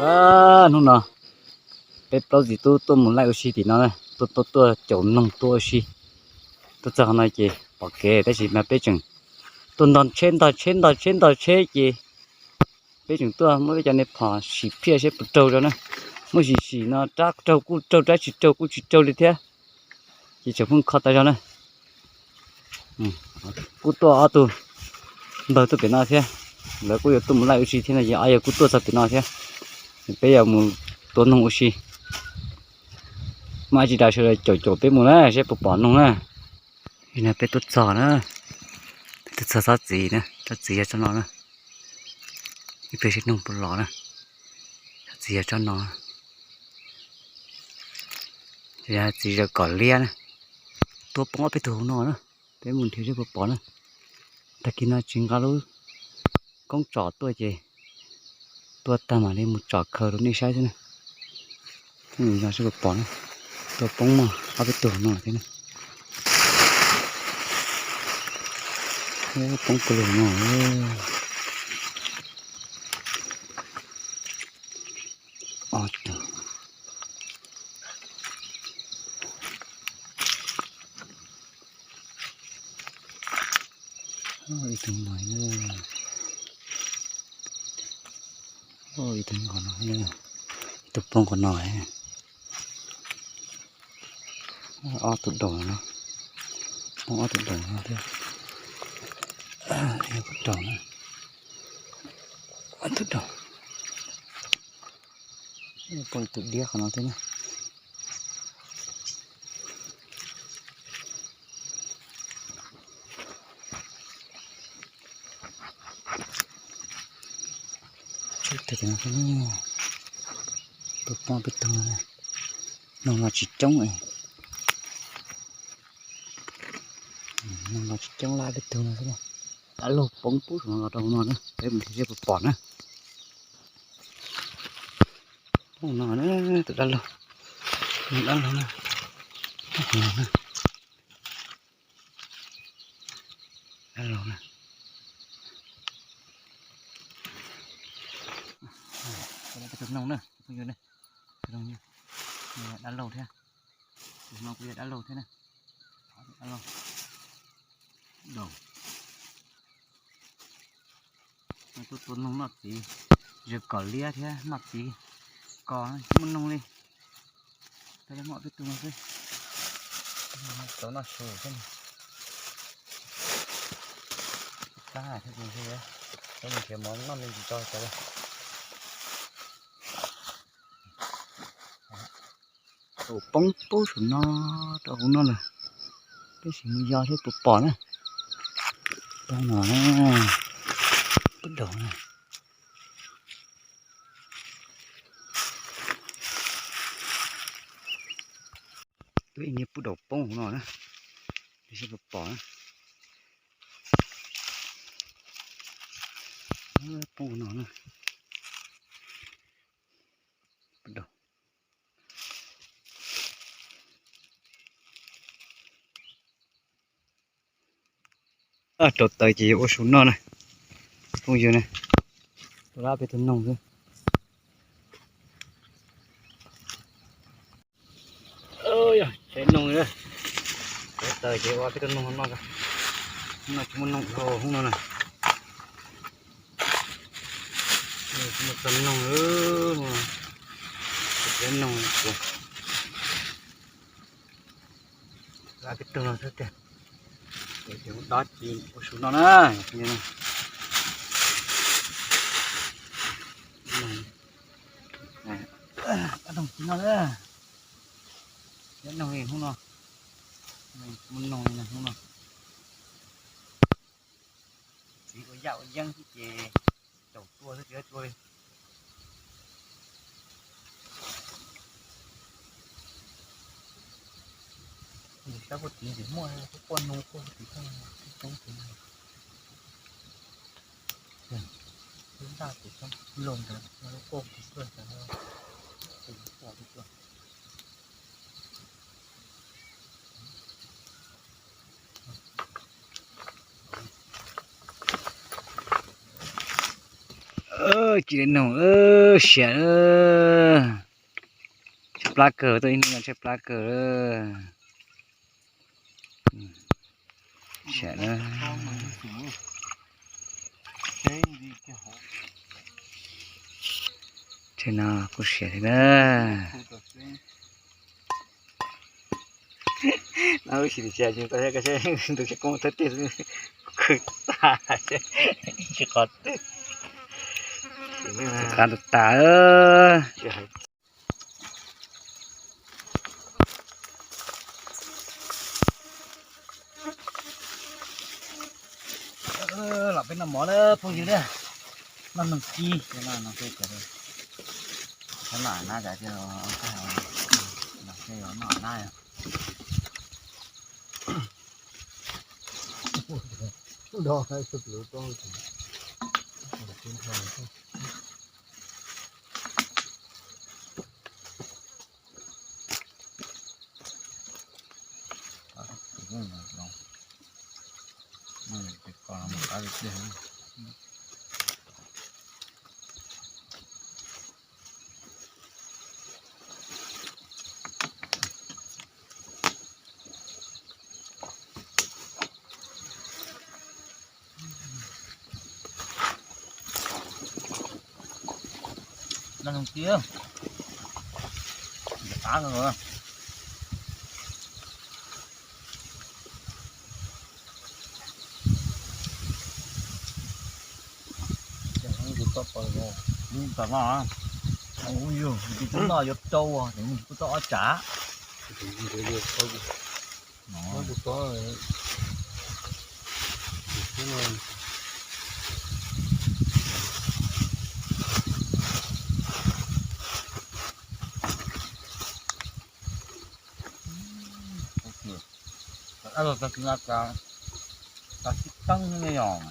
Hnub no peb plaub txiv tub tuaj mus laij ua si tim no, tuaj tuaj tuaj caum noog tuaj ua si. Tuaj txog qhov no ces pom kev tab sis mas peb tseem tuaj ntog tsheb ntog tsheb ntog tsheb ntog tsheb ces peb tseem tuaj muab peb cov niag phom sim phiaj seb puas raug zog na. Muab sim sim no rab raug kuj raug, rab tsis raug kuj tsis raug li thiab. Ces tseem pheej kho tas zog na. Kuj tuaj ob tug npawg tuaj pem no thiab, lawv kuj yuav tuaj mus laij ua si thiab no ces ob yawg kuj tuaj txog pem no thiab. Peb yuav mus tua noog ua si. Muaj dab tsi rau sawv daws caum caum peb mus na seb puas pom noog na. Nim no peb tuaj txog na, peb tuaj txog tsob txiv na, tsob txiv yog tsob no na. Ib pliag seb noog puas los na. Tsob txiv yog tsob no, txiv zaws kom liab na. Tuaj poob ob peb tug hauv no na, peb mus nrhiav seb puas pom na. Tag kis no tsis nqa lub koob tsom tuaj ces tua tag mam li mus tsom khaws rau nej saib xwb na. Mus yog seb puas pom na. Tuaj poob muaj ob peb tug hauv no thiab na. Poob pawg lug no. Ob tug. Ib tug no, ib tug qhov no, ib tug poob qhov no. Ob tug daus no, poob ob tug daus no thiab. Ib tug daus na, ob tug daus. Poob ib tug diab qhov no thiab na. Tshuav tag no, tuaj poob peb tug no, noog los tsis coob, noog los tsis coob lab peb tug no xwb. Dab laug poob pub saum no los rau hauv no na, peb mus nrhiav seb puas pom na. Poob no na, tus dab laug, dab laug na, dab laug na. Tus noog na, tus noog, dab laug thiab, tus no kuj yog dab laug thiab na. Dab laug, tuaj tua noog noj txiv, zaws kom liab thiab noj txiv ko, tsis muaj noog li. Peb muaj peb tug no xwb, tau noj su xwb. Tab thiab, peb mus nrhiav mov noj me ntsis tso cov. Tus poob pub saum no rau hauv no lawm, peb sim mus yos seb puas pom na. Poob no, pub daus na. Twb ib niag pub daus poob hauv no na, seb puas pom na. Poob hauv no na. Rau taws ces yuav ua su noj na. Phooj ywg na, tua lab peb tug noog xwb. Yog tsev noog, rau taws ces ua peb tug noog noj. Hnub no tsis muaj noog dhau hnub no na. Tsis muaj txog noog, tsev noog. Lab peb tug no xwb tiag. Ces mus dob ci ua su noj na. Dab noog ci no na. Dab noog li hnub no, muaj noog li hnub no. Txiv ua yaj ua yeeb xwb ces caum tua xwb tsis ua tua li. Sab puag tid tsis muaj, puag puag nug puag tid coob coob tid. Lub ntaj ces coob loj ntawd, lub puag tid tuaj ntawd, puag tid tuaj. Ci li noog, siam, tshaib plab kawg, tuaj ib hnub no tshaib plab kawg. Siam na. Tsheb no kuj siam thiab na. No wb sim cia tsis tau thiab, koj saib tus tsheb koob thawj tiag, khwv tag tsis qhov twg. Qab tas tas. Los peb noj mov na phooj ywg na. Noj noog ci, noj noog ci, noj na, noj na. Noj noog ci, qab no. Tus no, tus no yuav rau, kuv tau ob tsav. Los sib teeb ne yog.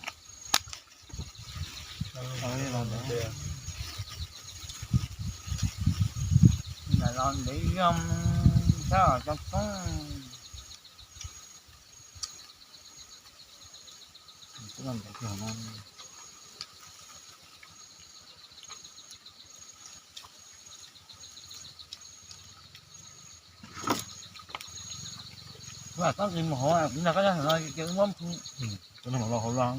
Los ntev zoo sab cov toob. Tab sis mus hauv, kuv nrog koj nyob hauv no ces wb muab, los hauv los.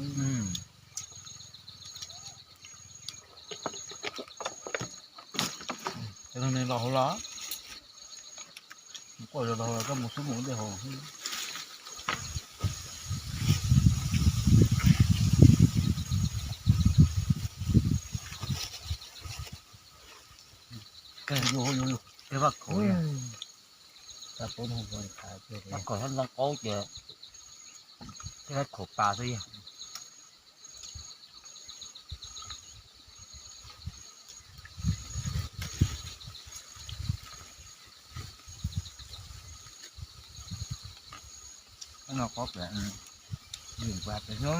Los hauv los. Kuj los hauv los, koj mus xub mus dej hauv. Vaj khaum, vaj khaum ntoo qaub ces tej vaj khaum pas xwb yog. No qhov pem, lim kuv pem xwb.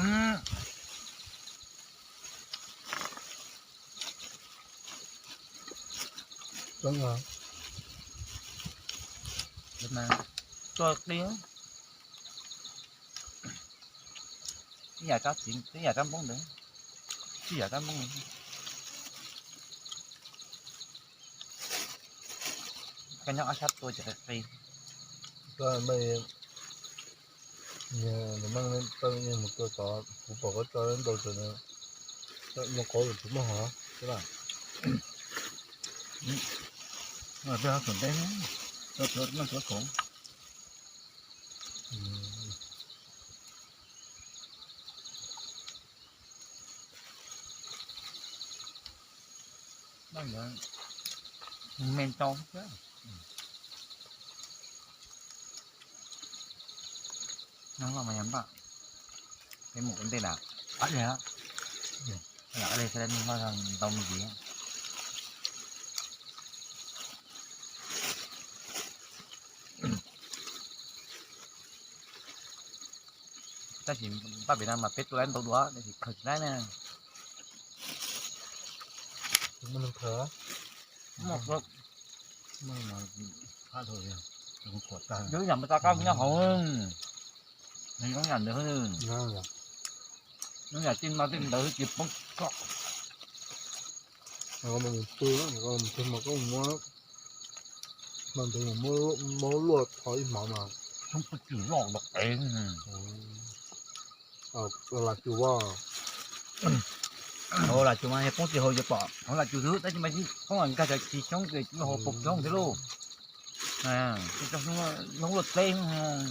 Txoj qi, ib yam rab txiv, ib yam rab npoob ntawd, ib yam rab npoob. Koj nyob ob sab tua ces qi qi. Koj meej, meej mus tua tod, kuv pom koj tso ntau tus no, no qhov tsis muaj hov. Peb ho txog teb, noj tsuav khoom. Me ntau thiab. Noj mas yog npaj, peb mus ua ntej na. Ab li, ab li, ntau me ntsis. Tab sis npaj pem no mas peb tua laib ntau dua tab sis khaws tsis laib na. Yog ib yam npaj tau kab nyob hauv, yog ib yam ntawd, ib yam tej no tej ntawd ces poob txoj. Mus twg, mus twg mas koj mus muab, mas ntev mus muab luaj tho ib hmos mas. Xyoob poob tswm loj los qev. Lam cus, lam cus mas poob tsis haus yuav pom hauv lam cus xwb, tab sis mas poob nkag cov txiv xyoob ces tsis haus poob xyoob thiab lauj. Cov xyoob luaj teb xyoob.